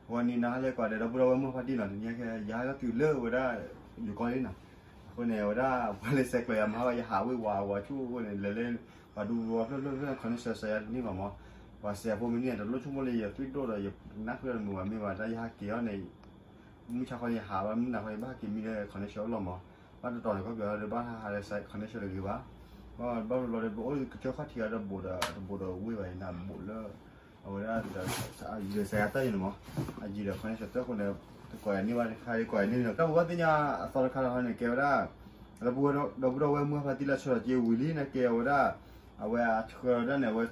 ဂီၤနံၤနၤဟါလၢကိးဂၤဒဲး ဒီပုၢ်ဒီဝဲၢ်မုၣ်ဖါတံၢ်နီၤ, တနံၤညါခဲ ယဟဲထီၣ်တုၤလၢဝဲဒၣ် ယိၤကီၢ်လံနီၤ. အဃိန့ၣ် အဝဲဒၣ် ပှၤလဲၤဆဲးကျိးယၤမၤဟါဂီၤ ယဟးဝ့ၤဝးဝးဆူအဃိန့ၣ် လဲၤလၢ ပှၤဒူသဝီဖျၢၣ်ဖျၢၣ်ဖျၢၣ် connection စၢၤယၤတန့ၢ်ဘၣ်မး, ပှၤစဲးဖိမ့ၢ်န့ၢ် တလိၣ်ဆိကမိၣ်လၢယသွံၣ်ဒိၣ်ဒီး ယနၢ်ဃုာ်ဒီးတမုာ်ဘၣ်မ့ၢ်ဘၣ် တၢ်ယဟးက့ၤအီၤန့ၣ် မုၢ်ဆါခီန့ၣ် ယဟးဘၣ်မုၢ်နၤခီန့ၣ် ဘၣ်ဟဲက့ၤမံလၢ connection အိၣ်လီၤမး, ဘၣ်တတီၤန့ၣ် ကီၢ်ပယီၤဒီး ဘၣ်ဟးဟးလၢ connection တဂ့ၤဘၣ်, ဘၣ်ဘၣ်ဘျီဒီး ပအိၣ်ကစၢၢ်ခီၣ်ထံးအီၤဒီး ဘူးဒီး တဘူးဒီးဝ့ၢ်ဘၣ်အံၤနၤ ဘူးလၢ အဝဲဒၣ် စဲးအတၢ်အံၤန့ၣ်မး, အယံၤဒီး connection တၢ်အဃိန့ၣ် တကိးယၤန့ၢ်ဘၣ်တခါ ကိးယၤန့ၢ်န့ၣ် တၢ်ပဘၣ်သ့ၣ်ညါအသီတခါလီၤန့ၣ် ကဲဝဲဒၣ် ဒီပုၢ်ဒီဝဲၢ်မုၢ်ဖါတံၢ်လၢဆှၢလီၤက့ၤဝံၤလံန့ၣ် ကဲဝဲဒၣ် အဝဲအဆှၢဝဲဒၣ်န့ၣ် အဝဲ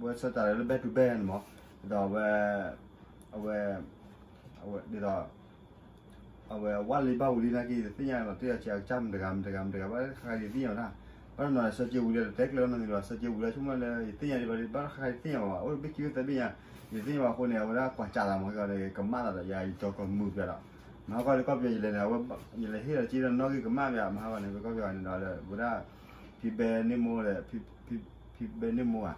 ဝဲဆှၢတၢ်လၢ back to back န့ၣ်မး, ဒ်သိးအဝဲ အဝဲ အဝဲ ဒ်သိး အဝဲဝဲလံဘၣ်ဝံၤလံနာ်က့ ယတသ့ၣ်ညါလီၤတံၢ်လီၤဆဲးအကစၢ်မတၤတဂၤမတၤတဂၤမတၤတဂၤ ဘၣ်တခါခါယတသ့ၣ်ညါဘၣ်တၢ်, ဘၣ်တနီၤလၢဆှၢက့ၤဝံၤလံ တတဲကျၢၤနီတမံၤလီၤ ဆှၢက့ၤဝံၤလံ ဆိကမိၣ်လၢယသ့ၣ်ညါဒံးဘၣ် ဘၣ်တခါခါယတသ့ၣ်ညါဘၣ် အိၣ်တဘ့ၣ်ခံဘ့ၣ်သၢဘ့ၣ်ညါ, ယတသ့ၣ်ညါဘၣ်အဃိန့ၣ် အဝဲဒၣ်ကွၢ်စးသးမး ကမၣ်သးဒီးယၤ ယကၠီၤကျီၤမုာ်ပျဲဒီး မဟါကီၢ်လၢကီၢ်ပယီၤယလဲၤန့ၣ် ယလဲၤဟ့ၣ်လီၤက့ၤဒီးနီၣ်ဂံၢ်ကမၣ်ပျဲ မဟါကီၢ်န့ၣ် ကီၢ်ပယီၤန့ၣ်ဒီး အဝဲဒၣ် ဖံဘဲန့ၢ်မိၢ်ဒီး ဖံဘဲန့ၢ်မိၢ်ဧါ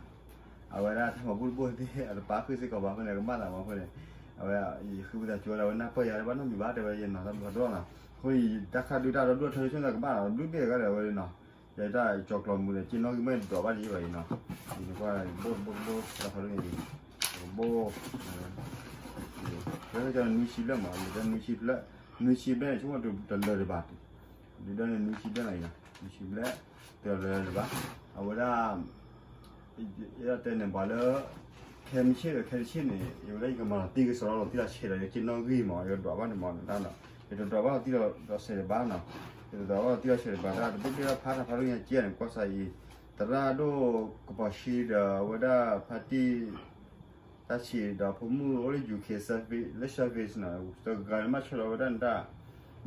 အဝဲဒၣ်တၢ်မၤဘူၣ်တဘိသ့ၣ် အတပာ်ဃုာ်စ့ၢ်ကီးဘၣ်အဃိန့ၣ် ကမၣ်သးမးအဃိန့ၣ်, အဝဲယဃုပသးကၠိဒီး အဝဲနၢ်ပၢၢ်ယၤလၢဘၣ်နီတမံၤဘၣ် တဲဝဲယနီၤတၢ်ဘျီဒိၣ်နီၤ, အဃိန့ၣ်တၢ်ဒီဒူၣ်အထၢဆိကမိၣ်သးကမၣ်နီၤ ဘျုးဘ့ၣ်ဂၤဒီးဝဲနီၤ, ယတၢ်ကၠီၤကျီၤမုာ်ဒီး က့နီၣ်ဂံၢ်မ့ၢ်ဒွးဘၣ်တယံာ်ဘၣ်အံၤနီၤ, ယကွၢ်ဘိၣ်တဘိတဘိတဘိတဘိ, လၢကနွံဆံဘျဲၣ်မး လၢကနွံဆံဘျဲၣ်, နွံဆံဘျဲၣ်န့ၣ် ဆိကမိၣ်တလၢာ်တဘၣ် ဒုးဒီးန့ၣ် နွံဆံဘျဲၣ်လီၤအံၤနီၤ, နွံဆံဘျဲၣ် တလၢာ်တဘၣ်, အဝဲဒၣ် ယတဲန့ၣ် ပှၤလၢ ခဲမုၢ်ဆ့ၣ်ဒီးခဲတဆ့ၣ်န့ၣ် ယဝဲဒၣ်ယကမၤလီၤတံၢ်ကစီဒီလီၤတံၢ်လီၤဆဲးဒီး ယက့နီၣ်ဂံၢ်မး ယကဒွးဘၣ်န့ၣ်မး နတၢ်နီၤ, ယတဒွးဘၣ်လီၤတံၢ်လီၤဆဲးတဘၣ်နီၤ, ယတဒွးဘၣ်လီၤတံၢ်လီၤဆဲးတဘၣ် တၢ်တဘ့ၣ်ဘ့ၣ်ဘၣ်ဖးတၢ်ဖးဒိၣ်ညါကဲန့ၣ် ကွၢ်စးအံၤ, သရၣ်ဒိၣ်ကပီၤဆံဒီးအဝဲဒၣ်ဖါတံၢ် တၢ်ဆံးဒီးဖိမုၣ်အိၣ်လၢ ယူၣ်ခ့ service လၢ service နီၤ, တဂၤန့ၣ်မးဆှၢလီၤဝဲဒၣ်နတၢ်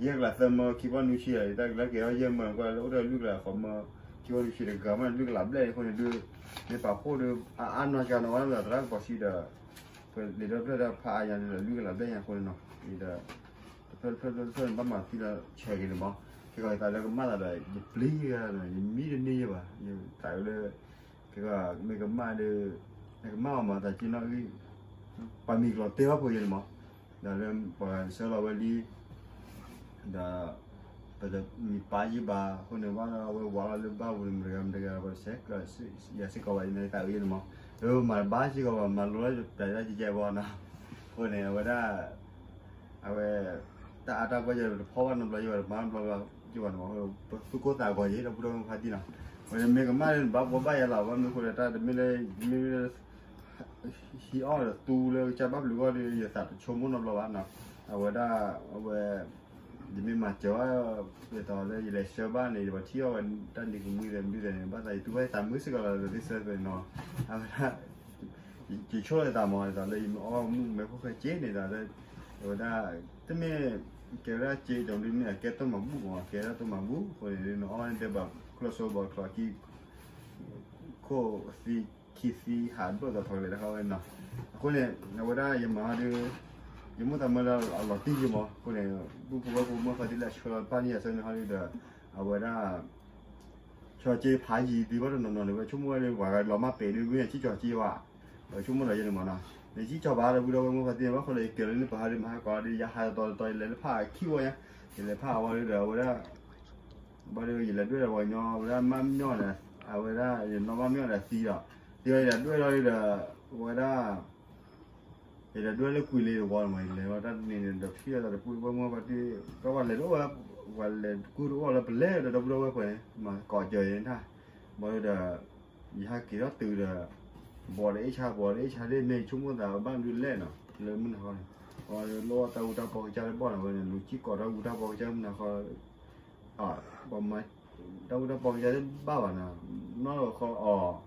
ယဲၢ်ကလးသၢမၢ ခံဘီနွံဆံအံၤ တၢ်ကလၢကဲအီၤယဲၢ်မၢ ကွၢ်လၢအိၣ်ဒီးလွံၢ်ကလးဃိးမၢ ခံဘီနွံဆံတဂၤမး လွံၢ်ကလးဘျဲၣ်အဃိန့ၣ်ဒုး မ့ၢ်ပာ်ဖှိၣ်ဒီး အအါနီၢ်ကနီၤဝဲဒၣ်သရၣ်ကပီၤဆံဒီး ပလံာ်ဒီဖျၢၣ်တၢ်ဖးအါယၤန့ၣ်ဒီး လွံၢ်ကလးဘျဲၣ်ညါအဃိန့ၣ်နီၤ, ဒီး တဖျၢၣ်တဖျၢၣ်တဖျၢၣ်တဖျၢၣ်န့ၣ် ဘၣ်မၤသံလီၤဆဲးက့ၤန့ၣ်မး, ခဲကီးယသးလၢကမၣ်သးဒီး ယပျံၤယၤနီၤ ယမံတန့ၢ်ယဲဘၣ်, ယသးလၢ ကမ့ၢ်ကမၣ်ဒီး ကမၣ်အီၤမး တၢ်က့နီၣ်ဂံၢ် ပှၤမံၤကျိၤတဲဘၣ်ဖိယဲန့ၣ်မး, ဒီးလၢပှၤဆှၢလီၤဝဲလံ ဒီး ပတမံၤပာ်ယံာ်ဘၣ်အဃိန့ၣ် ဘၣ်လီၤဝဲဝးလီၤလၢဘၣ်ပူၤန့ၣ် မတဂၤမတဂၤ ပှၤဆဲးကျိး ယၤစ့ၢ်ကီးဘၣ် ယနသးဝံၣ်န့ၣ်မး, လၢမၤတဘၣ်စ့ၢ်ကီးဘၣ် မၤလိလၢပျဲဒၣ်ကဲကဲဘၣ်နီၤ, အဃိန့ၣ် အဝဲဒၣ် အဝဲ တၢ်အါတၢ်ကွၢ်ယဲ တဖီၣ်ဘၣ်နီတဘျီယဲဘၣ် တမၤနီတဘျီယဲဘၣ်န့ၣ်မး, ပသူၣ်ကိၢ်သးဂီၤယဲ ဒီပုၢ်ဒီဝဲၢ်မုၣ်ဖါတံၢ်နီၤ, ဝဲမ့ၢ်ကမၣ်လၢနဘၣ်ဘှီဘၣ်ယၤလီၤ ဘၣ်မနုၤအဃိဒီး တၢ်တမ့ၢ်လၢ မ့ၢ်လၢ ဟံးအီၣ်ဒီးသူလၢကစၢ်ဘၣ်ဘျုးဂီၢ်ဒီး ယသးတဆိကမိၣ်နီတဘျီဘၣ်နီၤ, အဝဲဒၣ် အဝဲ ယမ့ၢ်မၤစၢၤအီၤ ဒ်သိးလၢယလဲၤဆှၢဘၣ်န့ၣ် ယပထံၣ်အီၤဝဲတၢ်နံၤကမှံဒီး မနုၤလဲၣ်န့ၣ် ဘၣ်သးယတူၢ်ဘၣ်ယသးမုာ်စ့ၢ်ကီးလီၤ ဒ်သိးနီၤ, အဝဲဒၣ် ယဆိၣ်လီၤယသးမး ဒ်သိးလၢယမ့ၢ်အီၣ်မူးမဲာ်ဖိၣ်ဃဲက့ၤန့ၣ်ဒီး အဝဲဒၣ် တမ့ၢ် ကဲဝဲဒၣ်က့ၤ ဒ်မ့ၢ်အကဲတိၢ်မၤဘူၣ်မး ကဲဒၣ်တိၢ်မၤဘူၣ်အဃိန့ၣ် နအီၣ်န့ၣ်တဲဘၣ် ကျီၢ်စိဘီကျီၢ်ခံ ခိၣ်သံ ခံသံဟးဒိၣ်သးဖီလဲၣ်တခါဝဲနီၤ, အဃိန့ၣ် အဝဲဒၣ်ယမၤအီၤဒီး ယမိၣ်သးမၢလၢအလီၤတံၢ်ယံၤမး အဃိန့ၣ် ပုၢ်ဖိဝဲၢ်ဖိမုၣ်ဖါတံၢ်လၢအဆှၢလီၤပၢ်န့ၢ်ယၤဆၢန့ၣ်ဟီဒုးဒီး အဝဲဒၣ် ဆီက့ဖးယံၤသံဘၣ်တနီၤနီၤန့ၣ် ဝဲဆိကမိၣ်ဝဲလၢ ပှၤလီၤမၢ်ပဲာ်ဒုး မ့ၢ်ယစံၣ်ကၠီၤက့ဘၣ် ဝဲဆိကမိၣ်ဒီးယဲန့ၣ်မးနီၤ, နစံၣ်ကၠီၤဘၣ်ဒီး ပုၢ်ဒီဝဲၢ်မုၣ်ဖါတံၢ်န့ၣ် ဘၣ်ဃိလၢယကဲလၢနပဟးဒီး မဟါကီးဒီး ယဟးတတီၤတတီၤ ယလဲၤလၢဖးခံဝီညါ, ယလဲၤဖးအဝဲဒီး အဝဲဒၣ် ဘၣ်ဒီး ယလဲၤဒွဲၣ်ဒီးပှၤကညီ အဝဲဒၣ်မၢ်မညီၣ်န့ၣ် အဝဲဒၣ် ယနီၢ်မၢ်မညီၣ်န့ၣ်သံဒီး သံဒီးယလဲၤဒွဲၣ်ဒီးဒီး အဝဲဒၣ် ယလဲၤဒွဲၣ်လၢကွံာ်လ့တဝီန့ၣ်မး ယလဲၤလီၤတၢ်တနံၤန့ၣ်ဒီး ထံၣ်အသးဒီးပုၢ်ဝဲၢ်မုၣ်ဖါတံၢ် ကီဝဲလဲၤတအိၣ်ဝဲ ပှၤလဲၤတကူတအိၣ်လၢပလဲၤဒီး ဒီပုၢ်ဒီဝဲၢ်ပှဲၤန့ၣ် မၤကိးစၢၤယဲန့ၣ်တၢ် ဘၣ်ဒီး ယဟဲက့ၤထီၣ်တုၤဒီး ဘီဒီးအ့ၣ်ဆါ ဘီဒီးအ့ၣ်ဆါဒ်မ့ၢ်ဆိကမိၣ်သးဘၣ်ဒုးလဲၣ်နီၤ လၢမုၢ်နၤခီန့ၣ် အဝဲလီၤတၢ်အူတၢ်ပီကစၢ်လၢဘီၣ်န့ၣ် အဝဲန့ၣ် လူၤကံၣ်ကိးထီၣ်အူတၢ်ပီကစၢ်မုၢ်နၤခီ ပှၤမၤတၢ်အူတၢ်ပီကစၢ်တဘၣ်ဘၣ်နီၤ နီၢ်လီၤခီအီၤ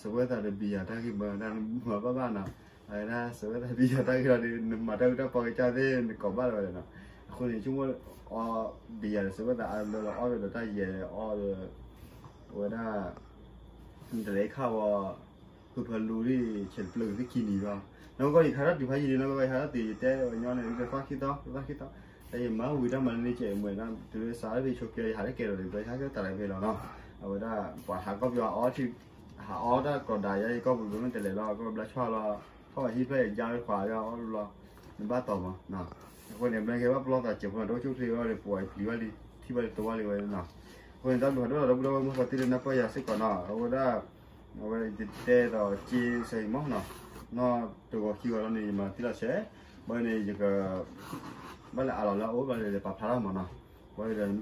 စဝဲသးဒီးဘံယၤတၢ်ဂ့ၢ်မၤတၢ်မၤဘၣ်ဘၣ်နီၤ အဝဲဒၣ်စဝဲသးဘံယၤတၢ်ဂ့ၢ်ဒီး နမၤတၢ်အူတၢ်ပီကစၢ်သ့ၣ် နကိးဘၣ်လၢၤဝဲဒၣ်နီၤ အဃိန့ၣ် ဆိကမိၣ်အီၤဘံယၤဒီးစဝဲသးအါဘျီဒီးအီၣ်ဒီးတၢ်ယဲၢ်အီၣ်ဒီး အဝဲဒၣ် နတလဲၤခၣ်ဝဲ ဖုဖၢလူဒ် ဆဲးတပျၢၤကသ့ၣ်ခံနံၤဘၣ် နီၢ်ကီၢ်ယခါထီၣ်တုၤဖးယံာ်လံ နီၢ်ကီၢ်ယခါထီၣ်တုၤ ယတဲဝဲညီန့ၣ် ယသီခံသီ သီခံသီ တၢ်ယမၤဝံၤတၢ်မၤန့ၢ်ကဲးမွဲၢ်နီၤ တုၤလၢစးလၢဖဲဆိးကဲ ယဟးတကဲလီၤ ယဟးကဲတၢ်လၢဖဲလီၤနီၤ အဝဲဒၣ် ပှၤဟးကီၢ်ပယီၤအီထံ ဟးအီတၢ်ကီးဒၣ်ယဲ ယကီၢ်ပူၤမ့ၢ်တလဲၤလီၤ ကီၢ်ဘျါဆီလီၤ ထီၣ်ဟံၣ်ဖျၢၣ်ယါလၢခွးယါအီၣ်လီၤ နဘၣ်တီၢ်မး, အဃိန့ၣ် မ့ၢ်ကဲဘၣ်ပလီၢ်သးစဲးဖိနီၤ တအိၣ်ဆူၣ်ချ့ဝဲဒီး ပှၤပျံၤဝဲလံ ထံၣ်ဘၣ်လံတဝါလံဝဲနီၤ, အဃိန့ၣ် တၢ်ဘျုးဖးဒိၣ်ဒီပုၢ်ဒီဝဲၢ်မုၣ်ဖါတံၢ်လၢနၢ်ပၢၢ်ယၤစ့ၢ်ကီးနီၤ, အဝဲဒၣ် အဝဲယတဲဒီးစ့စဲအံၤမးနီၤ, နီၢ်တဂီၤခံဂီၤလီၤန့ၣ် ယမၤတံၢ်လီၤဆဲး, ဘၣ်န့ၣ် ယက ဘၣ်လဲၤအးလီၤလၢအအိၣ်ဘၣ်လဲၤပာ်ဖျါထီၣ်မးနီၤ, ဝဲဒီး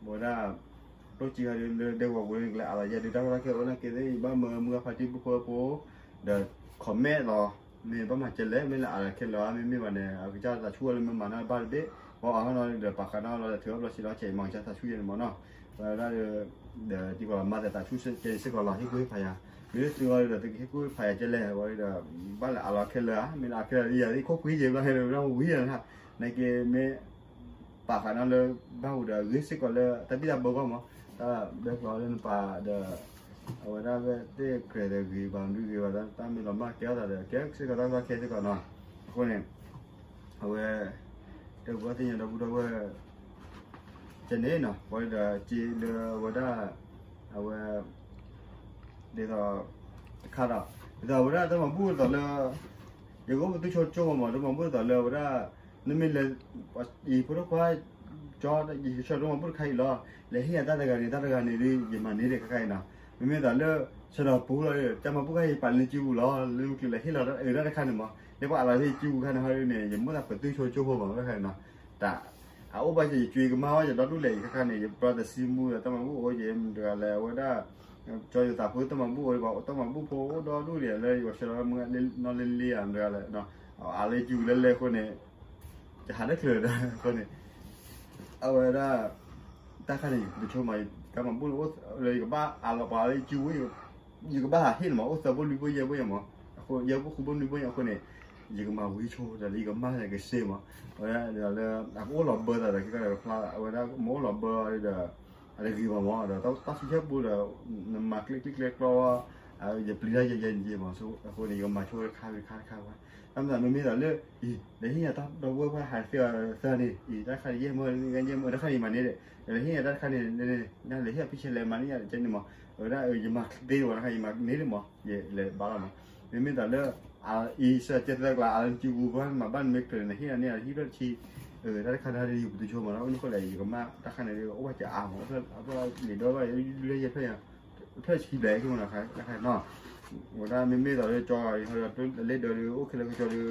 ဝဲဒၣ် တိၢ်ကံခါဒုးလၢဒဲကဝီၤပူၤန့ၣ် ကလဲၤအးလီၤယဲဒုး တၢ်ကီတၢ်ခဲအိၣ်နာ်က့သ့ၣ် ဘၣ်မၢမုၢ်ဂၢ်ဖါတံၢ်ပုၢ်ဖိဖိ ဒီး comment လီၤ, မ့ၢ်ဘၣ်မၤကဲလဲၣ် မ့ၢ်လဲၤအးလီၤခဲလၢာ်ဧါ မ့မ့ၢ်ဘၣ်န့ၣ် အကစၢ်သးဆူၣ်ဝဲလၢမ့ၢ်မၤန့ၢ်ဘၣ်တဘ့ၣ်, ပှၤအီၤဟီနီၤဒီး ပာ်ဃာ်နီၤလီၤဒီး ထုးအီၣ်ဘျီစံးလီၤဆဲး မၤကစၢ်သးဆူၣ်ယဲန့ၣ်မးနီၤ, ဝဲဒၣ်ဒီး ဒီးတံၤကီးလီၤ မၤသးသးဆူၣ်ကဲစ့ၢ်ကီးလီၤ ဟ့ၣ်ကူၣ်ဟ့ၣ်ဖးယၤ, မ့ၢ်လၢသုဂီၢ်ဒီး သုကဟ့ၣ်ကူၣ်ဟ့ၣ်ဖးယၤကဲလဲၣ် ဝဲဒီး ဘၣ်လဲၤအးလီၤခဲလၢာ်ဧါ မ့ၢ်လၢအးခဲလၢာ် ယၤသ့ၣ်ခိၣ်ကွံာ်ယဲဘျီဟဲဒီး ဝဲဒၣ်ဝံၤဒီး နာ်က့မ့ၢ် ပာ်ဃာ်နီၤလၢ ဘၣ်ဟူးဒီးအဂ့ၤစ့ၢ်ကီးလၢ တၢ်ဘံၣ်တၢ်ဘၢဂီၢ်မး, တၢ်ဘဲကျီလၢနပာ်ဒီး အဝဲဒၣ်ဝဲသ့ၣ်ကြဲးဒီးဂ့ၤဘၣ်မနုၤဂ့ၤဘၣ် တၢ်မ့ၢ်လီၤမၢ်ကဲထီၣ်သးဒီး ကဲစ့ၢ်ကီးတၢ်ကီတၢ်ခဲစ့ၢ်ကီးနီၤ, အဃိန့ၣ် အဝဲ တၢ်ကူၣ်ဘၣ်သ့ၣ်ညါဒီပုၢ်ဒီဝဲၢ် ကဲန့ၣ်နီၤ ပှၤဒီးစ့လၢအဝဲဒၣ် အဝဲ ဒ်သိး တခါဒီး ဒ်သိးအဝဲဒၣ်တၢ်မၤဘူၣ်ဒ်သိးလၢ ယကအိၣ်ပသူဆိကၠိမး တၢ်မၤဘူၣ်ဒ်သိးလၢအဝဲဒၣ် နမ့ၢ်လဲၤ ယဖိဒိၣ်ခွါ ကၠီ ယကဆှၢတၢ်မၤဘူၣ်တခါအံၤလီၤ လဲၤဟ့ၣ်ယၤတၢ်တဂၤန့ၣ် တၢ်တဂၤန့ၣ်ဒီး ယမၤန့ၢ်ဒံးခါခါအံၤနီၤ, မ့မ့ၢ်ဒ်သိးလၢ ဆၢဒီးပူၤလီၤ တၢ်မၤဘူၣ်ခါအံၤ ပာ်လၢစုပူၤလီၤ လၢမုၢ်ကျိၤလဲၤဟ့ၣ်လီၤအၢတၢ်တခါန့ၣ်မး လၢပှၤအးလီၤဟ့ၣ်စုပူၤခါန့ၣ်ဟီဒ်န့ၣ် ယမိၢ်သးပသူဆိကၠိဖိမး တၢ်ခါအံၤနီၤ, တၢ် အအိၣ်ဘၣ်ယဲ ယကွ့ကမၣ်ဝဲ ယဒီဒူၣ်လဲၣ် ယခါခါန့ၣ် ယဘျီတဆံမူဒီး တၢ်မၤဘူၣ်အိၣ်ယဲ မတဂၤလဲၣ် အဝဲဒၣ် ကၠီယသးဖိတၢ်မၤဘူၣ်အိၣ်ဒီး တၢ်မၤဘူၣ်ဖိအိၣ်ဒီဒူၣ်ဒံး လၢယဂီၤဆၢလီၤမုၢ်နီၢ်လ့လ့ဧါ မတဂၤလဲၣ် အးလၢယစုလဲၤလဲၤအဃိန့ၣ် ယဟးတချုးဒီးအဃိန့ၣ် အဝဲဒၣ် တၢ်ခါန့ၣ် ယကဆိကမိၣ် တၢ်မၤဘူၣ်လၢယကဘၣ်အးလီၤပှၤလၢယစုဝဲ ယကဘၣ်ဟးဟ့ၣ်န့ၣ်မး အိၣ်သၢဘိလွံၢ်ဘိယဲၢ်ဘိယဲၢ်မး အဃိ ယဲၢ်ဘိဃုဘိနွံဘိယဲၢ်အဃိန့ၣ် ယကမၤဝံၤဆိဒီးလၢယကမၢ်လၢကစ့မး အဝဲဒၣ်လၢ အကအိၣ်လီၤဘၢသးဒီး ကဲကီးဒီးဖျါ အဝဲဒၣ်မ့ၢ်အိၣ်လီၤဘၢဒီး အတဂ့ၤဘၣ်မး ဒီးတၢ်ဆူၣ်ဆဲးပူၤဒီး နမၤကျဲကျဲကျဲကျီ ယပျံၤတၢ်ယဲယဲန့ၣ်ယဲမး အဃိန့ၣ် ယကမၤဆိတခါတခါတခါဝဲ တၢ်မၤမ့မ့ၢ်ဒီးလၢ အံၤ လဲၤဟ့ၣ်ယၤတၢ်ဒီပုၢ်ဝဲၢ်ပှၤဟးသ့အီၤသၢန့ၣ် အံၤ တၢ်တခါန့ၣ်ယဲၢ်မၢ ယဲၢ်မၢ တၢ်တခါန့ၣ်ယမၤန့ၢ် လဲၤဟ့ၣ်ယၤတၢ်တခါန့ၣ် လဲၤဟ့ၣ်ယၤဖံဆဲးလဲၤမၤန့ၢ်ယၤကဲန့ၣ်မး အဝဲဒၣ် ယမၤသ့ဝဲတခါ ယမၤန့ၢ်ဒံးမး ယလဲၤဘၣ်လီၤမး မ့မ့ၢ်ဒီးလၢ အံၤ စၢၤကဲသၢကျါ အလၢနစုပူၤပှၤမၤဘၣ်နမ့ၢ်ကျၢၤန့ၣ် ဟ့ၣ်ယၤန့ၢ်ယၤဟံၣ်ဖျၢၣ်တဆံ တၢ်တခါတခါဒီး ယပတုၤဆိမး ဒီးအိၣ်န့ၣ်ဃိလဲၣ် ယကမၣ်တၢ်ခါန့ၣ်ဒီး အိၣ်ဘၣ်စၢၤအါမး အဖျၢၣ်လံာ်ဒီဘၣ် လၢယဖျၢၣ်ညါ ဖျၢၣ်ဆံဘျဲၣ်ဆိမး တၢ်ခါနီၤ ဝဲဒၣ်မ့မ့ၢ်ဒီးလၢကၠီ လ့ဒၢးဒီး အိၣ်ခဲလၢာ်ကၠီဒီး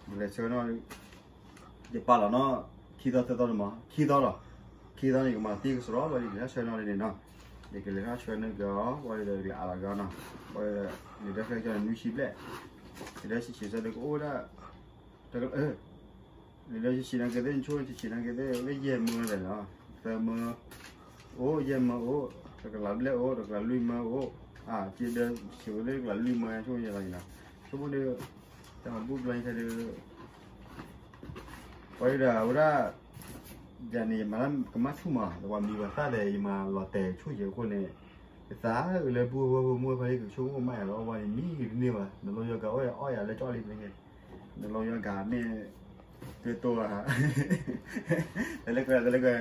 ယလဲၤဆှၢနီၤ ယပာ်လီၤနီၤ ခံသီသၢသီန့ၣ်မး ခံသီလီၤ ခံသီန့ၣ် ယကမၤသံကစရီ ဘၣ်ယကလဲၤဆှၢနီၤလံန့ၣ်နီၤ ယကလဲၤဆှၢန့ၢ်က့ၤအီၤ ဘၣ်ဒီးကလဲၤအးလီၤက့ၤအီၤနီၤ ဘၣ်ဒီး လံာ်ဒၢးဖျၢၣ်ကၠီန့ၣ် နွံဆံဘျဲၣ် ယဒၢးဆံးဆံးဆၢဒီးကအိၣ်ဝဲဒၣ် တကလး လံာ်ဒၢးဆံးဆံးနာ်က့သ့ၣ် နဆိကမိၣ်ဆံးဆံးနာ်က့သ့ၣ် လၢယဲၢ်မၢလဲၣ်နီၤ သၢမၢ အိၣ် ယဲၢ်မၢအိၣ် တကလးဘျဲၣ်အိၣ် တကလးလွံၢ်မၢအိၣ် အါ က့ဒၢးဆံးဝဲလၢတကလးလွံၢ်မၢ ဆိကမိၣ်ယဲၢ်လီၤနီၤ ဆိကမိၣ်ဒီး တၢ်မၤဘူၣ်ဘျီယဲၢ်ဒီး ပှၤဒီးအဝဲဒၣ် ယၤန့ၣ် ယမၤလၢကမၣ်ဆူၣ်မး ပှၤမံၤပှၤသၣ်ဒီး ယမၤလီၤတဲာ်ဆိၣ်ယဲၢ်အဃိန့ၣ် ယသးလၢပူဖိမုၣ်ဖါလံကဆိကမိၣ်မးယၤလီၤ ဝဲန့ၣ်မံတန့ၢ်ဘၣ် နလီၤယွၤဂၤအိၣ်ယၤလၢကၠီလံန့ၣ် နလီၤယွၤဂၤမ့ၢ် တတိၤဧါ တလဲကွဲတလဲကွဲ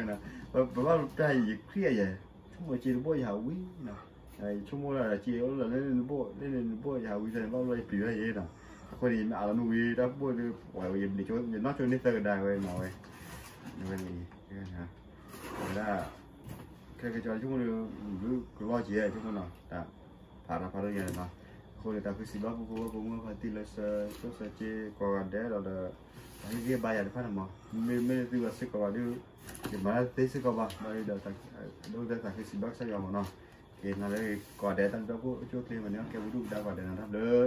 ပဘၣ်တၢ်ယခရံာ်အယဲၢ် ဆိကမိၣ်စ့တဘိယဟးဝံၤနီၤ ယဆိကမိၣ်လၢစ့အိၣ်လၢနဘိၣ် လၢနဘိၣ်ယဟးဝံၤသၢန့ၣ် ဘၣ်ဘျီယပျံၤဝဲယဲနီၤ အဃိန့ၣ် ယမ့ၢ်အးလီၤမ့ၢ်ဝံၤ တၢ်ဘိၣ်ဒီး ပှၤယဘျံးဆိ ယနီၢ်ဆိန့ၢ်သၢကဒါဝဲနီၤဝဲ ဝဲန့ၣ် အဝဲဒၣ် ခဲကစီၤဆိကမိၣ်ဒီး ဘျုးကလီၤက့ၤဆိကမိၣ်နီၤ တၢ်ဖးတၢ်ဖးဒိၣ်ညါနီၤ အဃိန့ၣ် တၢ်ဃုစံးဘျုးဖိဖိဝဲဖိမုၣ်ဖါတံၢ်လၢဆၢ ကၠိဆၢက့ၤကိးဂၤဒဲးဒီး တၢ်ဟ့ၣ်ဂံၢ်ဘါယၤတဖၣ်န့ၣ်မး မ့မ့ၢ်သုဝဲစ့ၢ်ကီးဘၣ်ဒီး ယမၤတသ့စ့ၢ်ကီးဘၣ် ဘၣ်ဒီး ဒိၣ်ကတၢၢ်တၢ်ဃုစံးဘျုးကစၢ်ယွၤမးနီၤ က့ၤနၤလၢကိးဂၤဒဲး တၢ်ဒိၣ်ဖိအိၣ်ဆူၣ်အိၣ်ချ့မးန့ၣ် ကဲပဒုၣ်ပဒါကိးဂၤဒဲးနီၤ တၢ်ဘျုး